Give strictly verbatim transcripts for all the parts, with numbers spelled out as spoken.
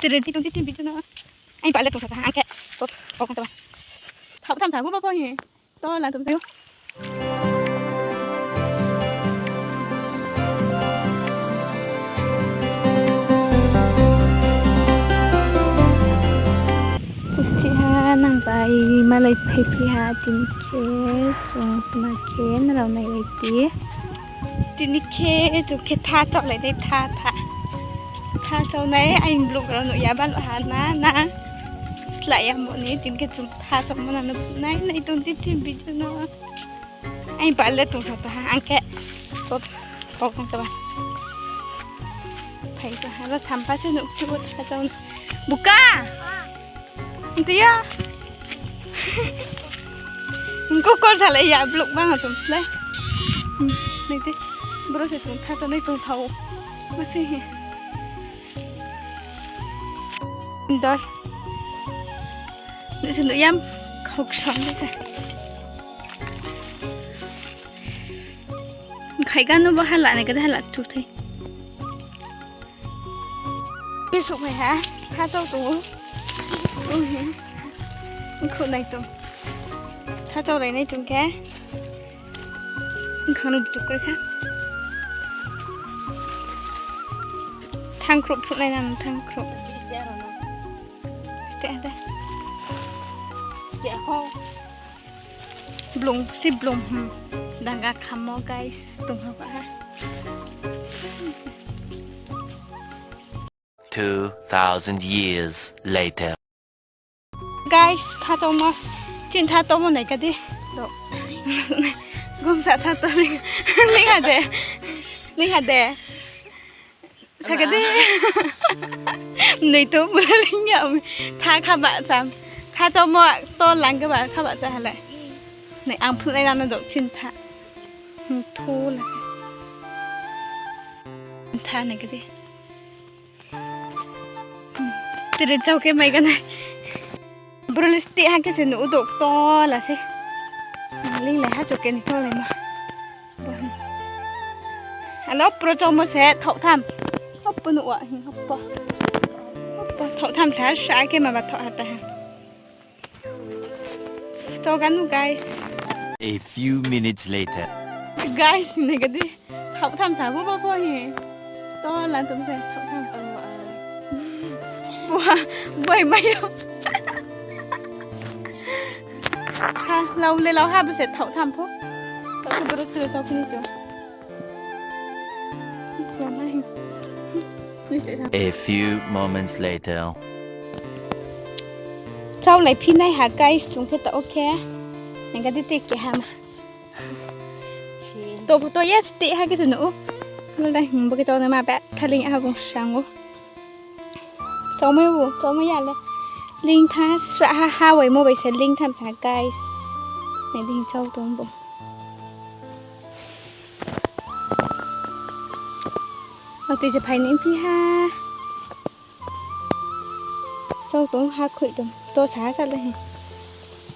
Tere ti tong ti tin bi tu no. Ai, pale tong sa ta, ang khe. Pop, pop, pop. Thao tham sa, bo, bo, bo, ye. To, la, tong sa. Chiha nang bai malai phaiphi ha, tini khe chung tma khe nrao nai lai di. Tini khe chung khe tha chaolai nai, tha, tha. Tha chaonai, aini vlog rao nuh ya ba ha na, na. Slái ya mo ni, tini khe chung tha chaomo nang no nai, nai tong di tin video no. Aini pale tong sa ta ha, ang khe. Pop, pop, tong ta ba. Phai ta ha, ro sampha se nuh chu tha chao. Buka! Ang tuya. Ang ko call salai ya, vlog bang ha tong slái. Hmm, nai di. Bro se tong tha, tong nai tong thao. Ma se he. Dor. Nuh se nuh yam. Khok sam de sa. Khaiga no bo hala nai kade hala chu thai. Bisuk phai ha, ha chau tong ou. Ong he. Ongkhu nai tong. Ha chau lai nai tong khe. Ongkha no butuk koi kha. Thangkhruh phruh nai nang thangkhruh. Steh ha de. Blung si blung, hmm. Danga khamo, guys, tong ha ba ha. Two thousand years later. Guys, tha chaumo, chini tha chaumo nai kadi. Do. Gomsa tha chau ni. Ni ha de. Ni ha de. Sa kadi. Noi to bula ling ya. Tha kha ba sa. Tha chaumo to lang khe ba kha ba sa ha le. Nai ang phnuh nai nang no do chini tha. Hmm, tho la. Tha nai kadi. Tere chau khe mai ganai. Bro le steh ha khe se nuh u dok to la se. Ling lai ha chau khe ni to lai ma. Alo pro chaumo se thao tham. Opo nuh wa hing opo. Opo thao tham sa sa khe ma ba thao ha ta ha. Chau ganu, guys. A few minutes later. Guys, nai kadi. Thao tham sa bo bo bo he. To la tum se thao tham. Bo ha, boi mai yo. Ha, lau le lau ha bo se thao tham pho. To ko bro chule chau kini chu. A few moments later. Chau lai phi nai ha, guys, chung khe ta, okay. Nang kadi te ke ha ma. To pho to ya steh ha khe se nuh u. Mol dai, hmm, bo khe chau nai ma ba thaling ha bung sang o. Chau mai u, chau mai ya le. Ling tha sra ha, ha wai mo bai se ling tham sa, guys. Nai di chau tong bo. Atui se phai ni phi ha. Chau tong ha khui tong. To sa ha sa le he.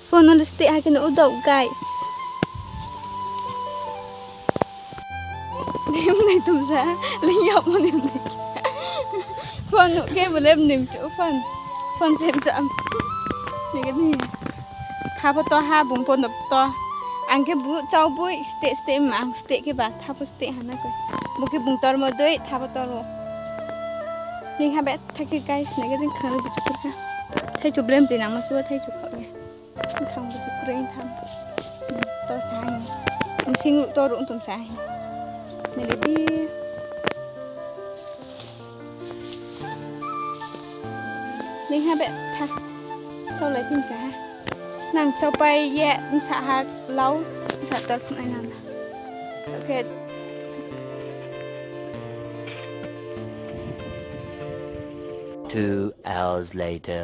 Phone no steh ha khe no u dok guys. Nim nai tum sa. Ling yap mo nim nai. Phone no khe bo le nim chu phone. Phone sem cham. Ni khe ni. Tha pho to ha bung pho no to. Ang khe bu chau boi steh steh ma ang steh khe ba tha pho steh ha na koi. Bo khe bung tor mo doi tha pho tor o. Ling ha be tha khe guys nai khe jing khang le bu chu khe. Thai chu blem tui nang ma su thai chu kha le. Thang bu chu kre tham. To sa ni. Msing ru to ru tum sa hi. Nai le di. Ling ha be tha. Chau lai tin sa ha. Nang chau pai ye, nsa ha lau, nsa tor phun ai nang. Okay. Two hours later.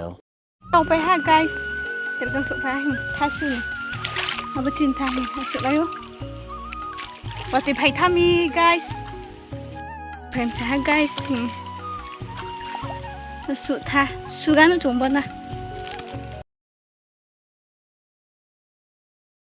Chau pai ha, guys. Tere tong suh pai ha, tha su ni. Abo chin tha ni, ha su lai o. Watui phai tha mi, guys. Phai sa ha, guys. Hmm. Su tha, su ganu chung bo na.